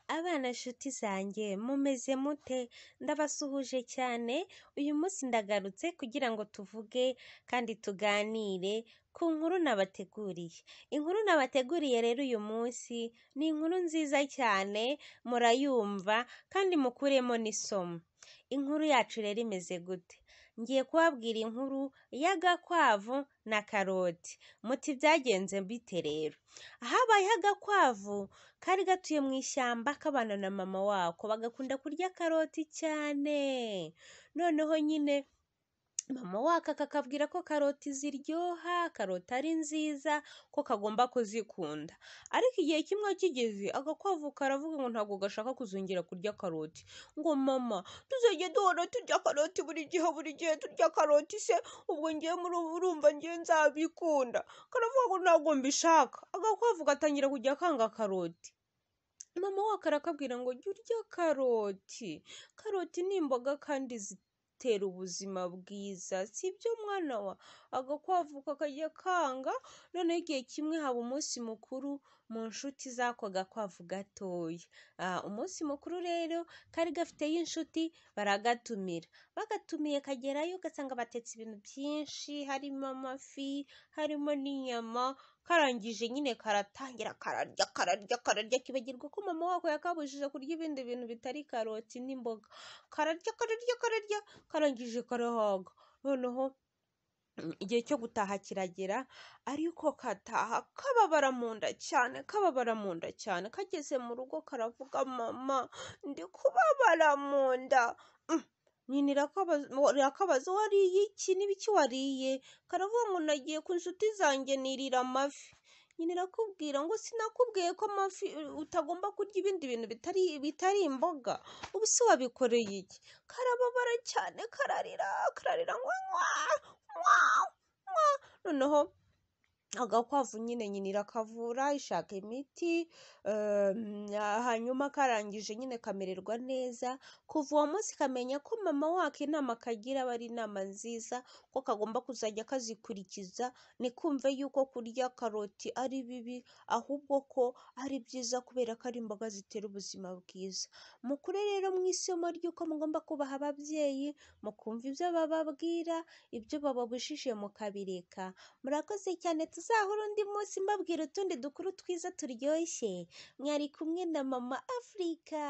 Abana nshuti zanjye mumeze mute? Ndabasuhuje cyane, uyu munsi ndagarutse kugira ngo tuvuge kandi tuganire ku nkuru nabateguriye. Inkuru nabateguriye rero uyu munsi ni inkuru nziza cyane, murayumva kandi mukuremo n'isomo. Inkuru yacu rero imeze gute? Ngiye kubabwira inkuru y'agakwavu na karoti. Muti byagenze bite rero? Habayeho agakwavu kari gatuye mu ishyamba kabana na mama wako, bagakunda kurya karoti cyane. Noneho nyine mama wako akakabwira ko karoti ziryoha, karoti ari nziza, ko kagomba kuzikunda. Ariko igihe kimwe kigeze agakwavu karavuga ngo ntabwo gashaka kuzongera kurya karoti. Ngo mama tuzajya duhora turya karoti buri gihe buri gihe turya karoti se, ubwo ngiye urumva ngiye nzabikunda. Karavuga ngo ntabwo mbishaka. Agakwavu gatangira kujya kanga karoti. Mama wako arakabwira ngo jya urya karoti, karoti ni imboga kandi zitera ubuzima bwiza, sibyo mwana wa? Agakwavu kakajya kanga, noneho igihe kimwe haba umunsi mukuru mu nshuti z'ako gakwavu gatoya. Umunsi mukuru rero kari gafiteyo inshuti baragatumira, bagatumiye kagerayo ugasanga batetse ibintu byinshi, harimo amafi, harimo n'inyama, karangije nyine karatangira kararya kararya kararya, kibagirwa ko mama wako yakabujije kurya ibindi bintu bitari karoti n'imboga. Kararya kararya kararya, karangije karahaga. Noneho igihe cyo gutaha kiragera, ariko kataha kababara mu nda cyane, kababara mu nda cyane. Kageze mu rugo karavuga mama ndi kubabara mu nda. Nyina irakabaza wariye iki n'ibiki wariye? Karavuga ngo nagiye ku nshuti zanjye nirira amafi. Nyina irakubwira ngo sinakubwiye ko amafi utagomba kurya ibindi bintu bitari imboga, ubu se wabikoreye iki? Karababara cyane, kararira kararira ngo mwa mwa mwa. Noneho agakwavu nyine nyina irakavura, ishaka imiti, hanyuma karangije nyine kamererwa neza. Kuva uwo munsi kamenya ko mama wako inama kagira aba ari inama nziza, ko kagomba kuzajya kazikurikiza, ntikumve yuko kurya karoti ari bibi, ahubwo ko ari byiza kubera ko ari imboga zitera ubuzima bwiza. Mukure rero mu isomo ry'uko mugomba kubaha ababyeyi, mukumva ibyo bababwira, ibyo bababujije mukabireka. Murakoze cyane, tuzahura undi munsi mbabwira utundi dukuru twiza turyoshye. Mwari kumwe na Mama Africa.